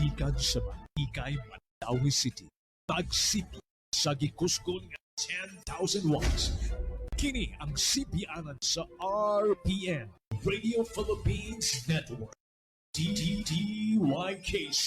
Gikan sa Manikay, Mandaue City. Tag City sa gikusgon nga 10,000 watts. Kini ang sibianan sa RPN, Radio Philippines Network. DDDYKC.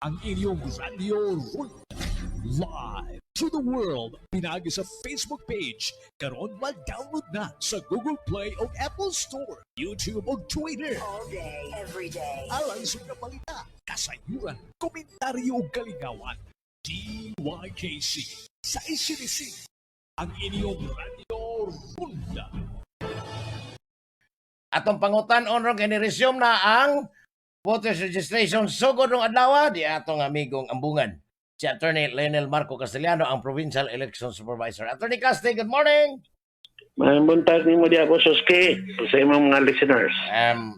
Ang inyong Radio Ronda. Live to the world. Pinaagi sa Facebook page. Karon ma-download na sa Google Play o Apple Store, YouTube o Twitter. All day, every day. Alang sa mga balita, kasayuran, komentaryo ug kalingawan. DYKC sa ICDC. Ang inyong Radio Ronda. Atong pangutan-on ron kay ni-resume na ang voters registration sugod ng adlaw di atong amigong ambungan, si Attorney Lionel Marco Castellano, ang Provincial Election Supervisor. Attorney Casti, good morning. Maayong buntag nimo diha, Boss Oski, sa imong mga listeners.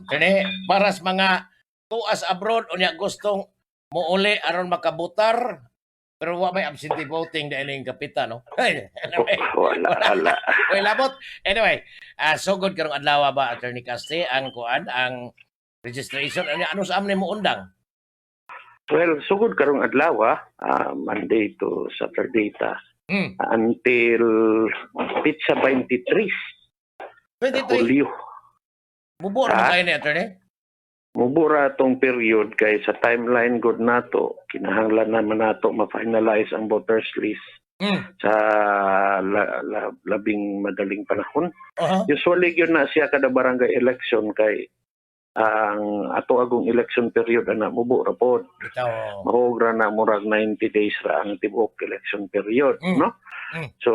Attorney, para sa mga tuas abroad unya gustong muuli aron makabutar pero wa may absentee voting dahil yung kapita, no? Anyway, Wala, wala. Uy, labot. Anyway, sugod karong adlaw ba, Attorney Casti, ang kuan, ang registration? Ano, ano sa amni mo undang? Well, sugod karong adlaw, Monday to Saturday ta until petsa 23 sa 23. Hulyo. Mubo ra Ah? kayo ni Attorney? Mubo ra atong period kay sa timeline gud nato, kinahanglan naman nato ma-finalize ang voters list sa labing madaling panahon. Usually yun na siya kada barangay election kay ang ato agong election period ana mubo ra pod. Bitaw. Mahog ra na murag 90 days ra ang tibuok election period, no? So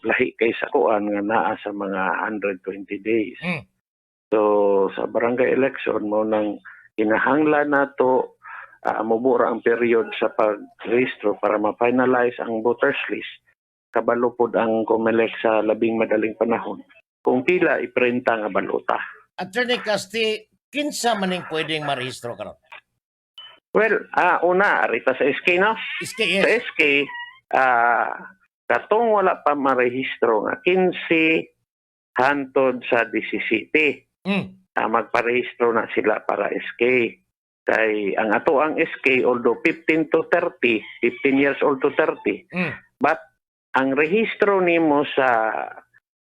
lahi kay sa kuan nga naa sa mga 120 days. So sa barangay election mo nang kinahanglan nato mubo ra ang period sa pagrehistro para ma-finalize ang voters list. Kabalo pod ang COMELEC sa labing madaling panahon kung pila iprinta nga balota. Attorney Casti, kinsa maning pwedeng marehistro karon? Well, una, arita sa SK, no? SK, Sa yes. SK, katong wala pa marehistro nga 15 hantod sa 17, magparehistro na sila para SK. Kay ang ato ang SK, although 15 to 30, 15 years old to 30, but ang rehistro nimo sa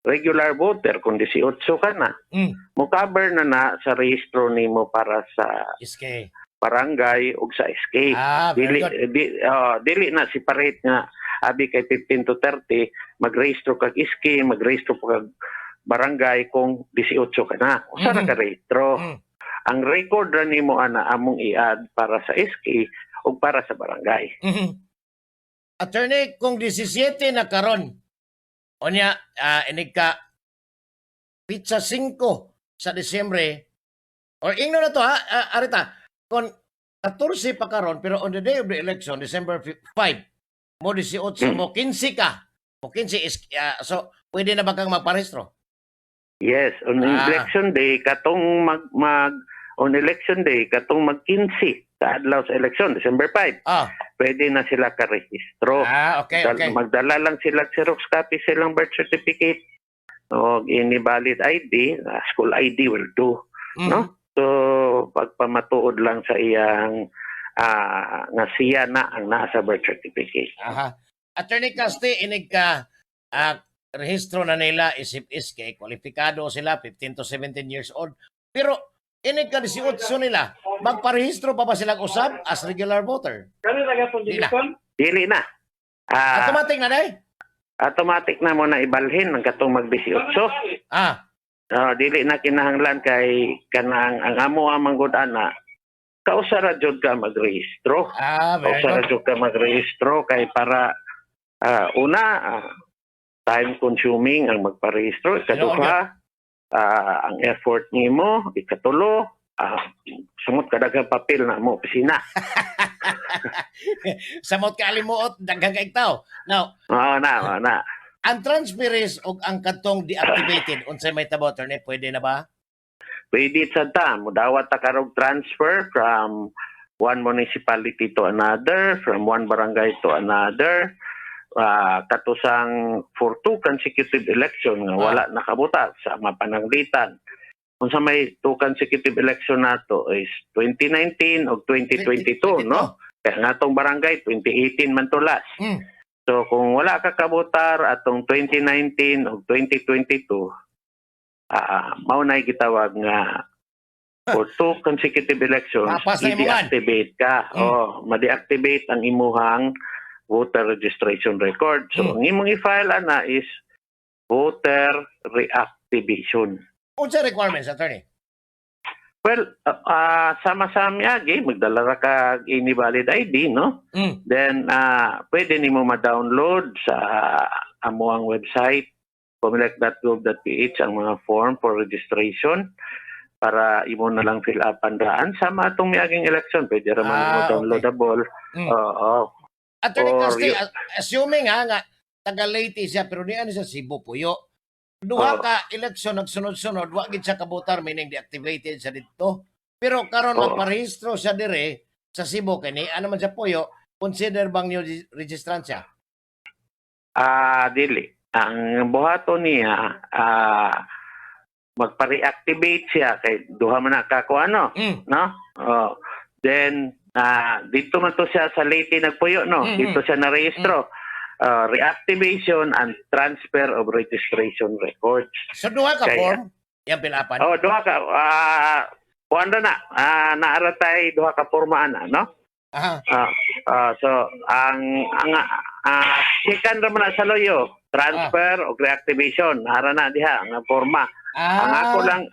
regular voter kung 18 ka na, mo cover na na sa rehistro nimo para sa SK. barangay ug sa SK. Ah, very Dili good. di, oh, dili na separate nga abi kay 15 to 30 magrehistro kag SK, magrehistro pa kag barangay kung 18 ka na. Usa ra ka rehistro. Ang record ra nimo ana among i-add para sa SK ug para sa barangay. Attorney, kung 17 na karon, unya, inig ka, petsa 5 sa Disyembre, or ingno na to ha, arita, kung 14 pa karon, pero on the day of the election, December 5, mo 18, mo 15 ka, mo 15 is, so pwede na ba kang magparehistro? Yes, on election day katong mag, mag on election day katong mag 15 sa adlaw sa election, December 5, pwede na sila karehistro. Magdala lang sila xerox copy silang birth certificate o any valid ID, school ID will do. No? So pagpamatuod lang sa iyang nga siya na ang nasa birth certificate. Aha. Attorney Casti, inig ka rehistro na nila isip SK, kwalifikado sila 15 to 17 years old. Pero inig ka 18 nila, magparehistro pa ba silang usab as regular voter? Di na. Dili na. Automatic na day? Automatic na mo na ibalhin ang katong mag 18. Dili na kinahanglan kay kanang ang amo ang manggod ana kausa ra jud ka magrehistro. Ah, very Kausa ra good. jud ka magrehistro kay para una, time consuming ang magparehistro, ikaduha, ang effort nimo, ikatulo, sumot kadaghang papel na mo opisina. Samot ka alimuot, daghang kay tao. Now, Oo na, oo na. Ang transferees og ang katong deactivated, unsay may tabo, Attorney, pwede na ba? Pwede sa ta, mudawat ta karog transfer from one municipality to another, from one barangay to another. Katusang for two consecutive election nga wala nakabuta sa mapananglitan. Unsa may two consecutive election nato is 2019 o 2022, no? Kaya nga atong barangay 2018 man to last. So kung wala ka kabotar atong 2019 o 2022, mao na gitawag nga for two consecutive elections, Mapas na imuhan. I-deactivate ka. Oh, ma-deactivate ang imuhang voter registration record. So ang imong i-file ana is voter reactivation. Unsa requirements, attorney? Well, sama-sama agi magdala ra ka any valid ID, no? Then pwede nimo ma-download sa amuang website comelec.gov.ph ang mga form for registration para imo na lang fill up ang daan sama atong miaging election, pwede ra man mo downloadable. Oo. Attorney Or Casti, assuming ha nga taga Leyte siya pero niya sa Cebu puyo. Duha ka election nagsunod-sunod, wa gid siya kabotar, meaning deactivated sa didto. Pero karon magparehistro siya dire sa Cebu kini ano man siya puyo, consider bang new registrant siya? Ah, dili. Ang buhaton niya, magpa-reactivate siya kay duha man na ka ano, no? Oh. Then dito man to siya sa Leyte nagpuyo, no? Dito siya narehistro. Reactivation and transfer of registration records. So duha ka form yang fill-upan. Oh, duha ka kuan ra na. Naa ra tay duha ka porma ana, no? Aha. So ang second ra man na sa loyo, transfer o reactivation, ara na diha ang forma. Ang ako lang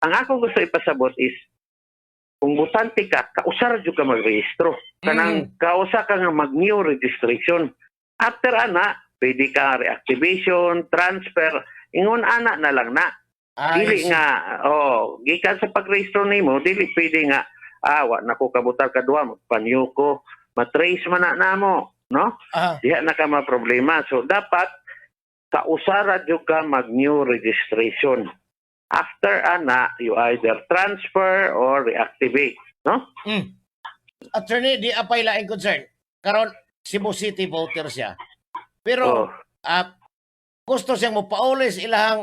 ang ako gusto ipasabot is kung butante ka, kausar jud ka magrehistro. Kanang kausa ka nga mag new registration. After ana, pwede ka reactivation, transfer, ingon ana na lang na. I Dili see. nga, oh, gikan sa pagrehistro nimo, dili pwede nga wa na ko kabutar kaduha, magpa-new ko, matrace man na namo, no? Diha na ka ma problema. So dapat kausara jud ka mag new registration. After ana, you either transfer or reactivate, no? Attorney, di apay laing concern. Karon Cebu City voter siya. Pero gusto siyang mopauli sa ilahang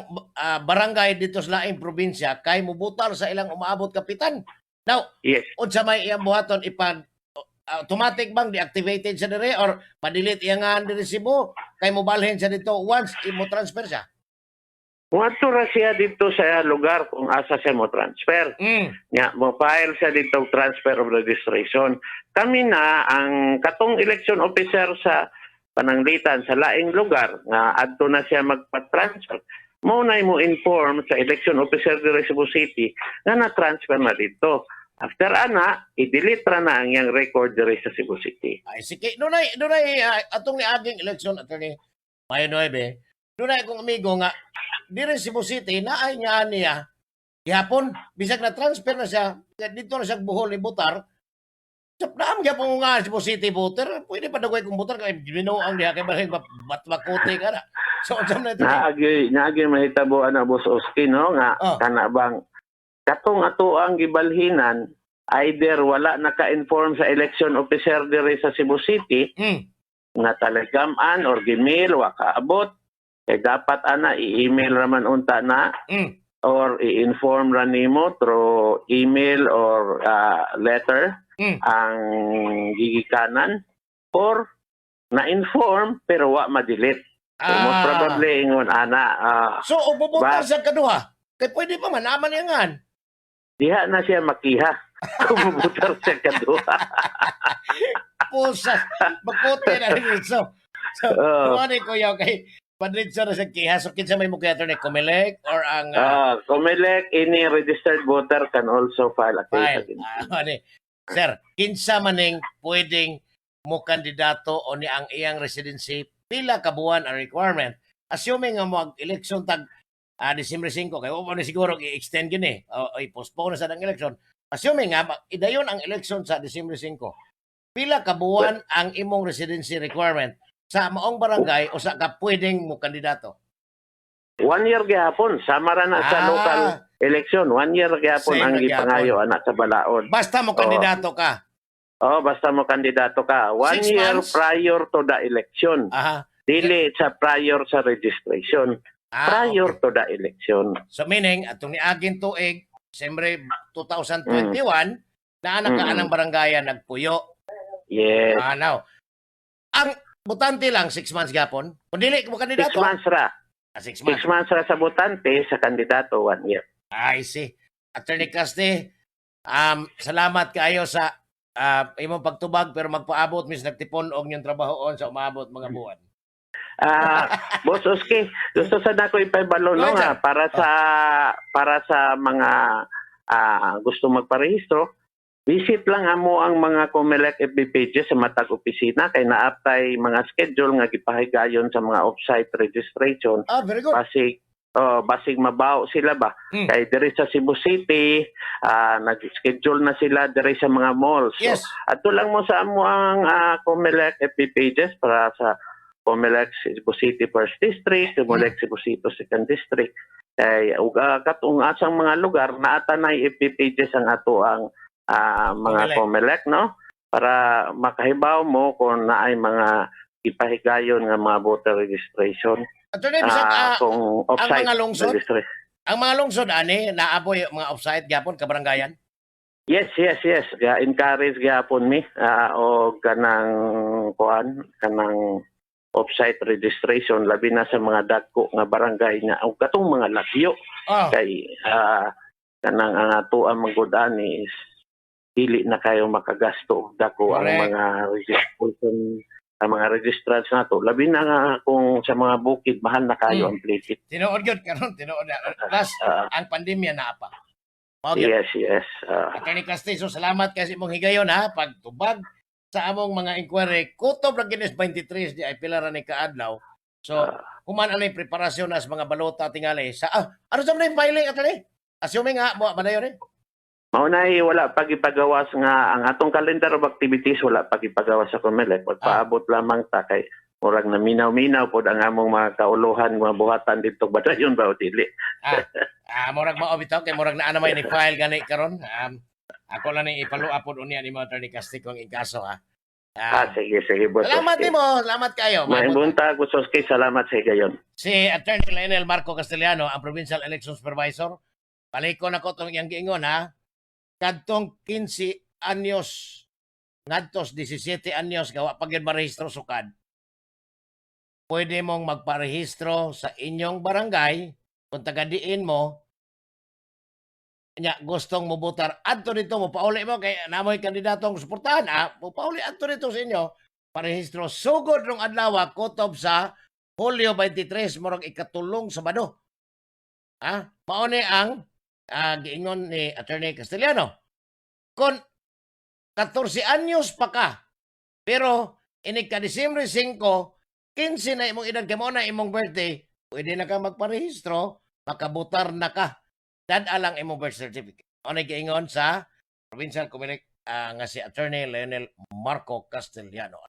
barangay dito sa laing probinsya kay mubutar sa ilang umaabot kapitan. Now, unsa may iyang buhaton, ipan automatic bang deactivated siya dire or ma-delete iya nga diri Cebu kay mobalhin siya dito once imo transfer siya? Muadto ra siya dito sa lugar kung asa siya mo transfer. Nya mo file siya dito og transfer of registration. Kami na ang katong election officer sa pananglitan sa laing lugar nga adto na siya magpa-transfer. Mo na mo inform sa election officer diri sa Cebu City nga na-transfer na dito. After ana, i-delete ra na ang iyang record diri sa Cebu City. Ay sige, dunay dunay atong niaging election, attorney, Mayo 9, dunay akong amigo nga diri sa Cebu City naay nga niya gihapon bisag na transfer na siya dito na siya Bohol ni botar. Sa naam gyapon nga Cebu City voter, pwede pa dagway kung voter kay binuang diha kay balhin bat makote ka na. So unsa man ito? Naagi mahitabo ana, Boss Oski, no, nga kana bang katong ato ang gibalhinan, either wala naka-inform sa election officer diri sa Cebu City nga talagaman or gimail wa kaabot kay dapat ana i-email raman unta na or i-inform ra nimo through email or letter ang gigikanan or na-inform pero wa ma-delete. So, most probably ingon ana So ububutar siya kaduha kay pwede pa man naman iyangan. Diha na siya makiha kung mubutar siya kaduha. Pusa, magkote na rin. So, oh. Ni kuya kay padritso na sa kiha. So, kinsa may mo kaya, attorney, Comelec or ang Comelec, any registered voter can also file a case file? against. Ani. Sir, kinsa maning pwedeng mo kandidato o ni ang iyang residency, pila ka buwan ang requirement? Assuming nga mo election tag December 5 kay wa ni siguro i-extend gini o i-postpone na sa ang election. Assuming nga idayon ang election sa December 5. Pila ka buwan ang imong residency requirement sa maong barangay o sa ka pwedeng mo kandidato? One year gihapon, sama ra na sa local election. One year gihapon Same ang na gihapon. gipangayo anak sa balaod. Basta mo kandidato ka. Oh, basta mo kandidato ka. One 6 year months? prior to the election. Aha. Dili sa prior sa registration. Prior to the election. So meaning, atong niaging tuig, Disyembre 2021, naa na ka anang barangayan nagpuyo. Yes. Ah, now. Ang botante lang 6 months gapon. Kung dili mo 6 kandidato, months ra. 6 6 months. months ra sa botante, sa kandidato 1 year. I see. Attorney Casti, salamat kaayo sa imong pagtubag, pero magpaabot mis nagtipon og inyong trabahoon sa umaabot mga buwan. Ah, Boss Oski, gusto sa nako ipaibalo, no, Go ahead, ha, sir. para sa mga gusto magparehistro, visit lang amo ang mga COMELEC FB pages sa matag opisina kay naaptay mga schedule nga gipahigayon sa mga off-site registration. Ah, very good. Basig mabaw sila ba kay diri sa Cebu City, nag-schedule na sila diri sa mga malls. So, adto lang mo sa amo ang COMELEC FB pages para sa COMELEC Cebu City First District, COMELEC Cebu City Second District. Kay ug katong asang mga lugar naa tanay FB pages ang ato ang mga COMELEC. COMELEC, no, para makahibaw mo kung naay mga ipahigayon nga mga voter registration. Attorney, bisag Kung ang offsite mga lungsod, registration. Ang mga lungsod ani naaboy mga offsite gyapon kabarangayan. Yes. Ga encourage gyapon mi og kanang kuan, kanang offsite registration, labi na sa mga dagko nga barangay nga og katong mga lagyo kay kanang ang ato ang manggod ani is dili na kayo makagasto og dako ang mga registration, ang mga registrants nato, labi na nga kung sa mga bukid, mahal na kayo ang plate. Tinuod gyud karon, tinuod na. Plus ang pandemya naa pa. Mao gyud. Yes. Attorney Castillo, salamat kasi imong higayon ha pagtubag sa among mga inquiry. Kutob ra gyud is 23 di ay pila ra ni kaadlaw. So, human ano yung preparasyon na sa mga balota tingali sa ano sa mga filing, attorney? Assuming nga mo badayon eh. Mao na wala pa gipagawas nga ang atong calendar of activities, wala pa gipagawas sa COMELEC. Pagpaabot lamang ta kay murag na minaw-minaw pod ang among mga kauluhan, mga buhatan dito, badayon ba o dili. Ah, murag mao bitaw kay murag naa naman ni file gani karon. Ako lang ni ipalo-up pod unya ni Attorney Castillo ang ikaso ha. Sige sige, Boss Salamat Oski. nimo, salamat kayo. Maayong buntag, Boss Oski, salamat sa higayon. Si Attorney Lionel Marco Castellano, ang Provincial Election Supervisor. Paliko na ko itong iyang giingon ha. Kadtong 15 anyos ngadtos 17 anyos gawa pag yun marehistro sukad. Pwede mong magparehistro sa inyong barangay kung taga-diin mo nya gustong mobotar adto dito, mo pauli mo kay namoy kandidatong suportahan, mo pauli adto dito sa inyo parehistro sugod rong adlaw kutob sa Hulyo 23, murag ikatulong Sabado. Mao ni ang giingon ni Attorney Castellano. Kung 14 anyos pa ka, pero inig ka Disyembre 5, 15 na imong edad kay mao na imong birthday, pwede na ka magparehistro, makabotar na ka. Dad-a lang imong birth certificate. Mao ni giingon sa Provincial Comelec nga si Attorney Lionel Marco Castellano.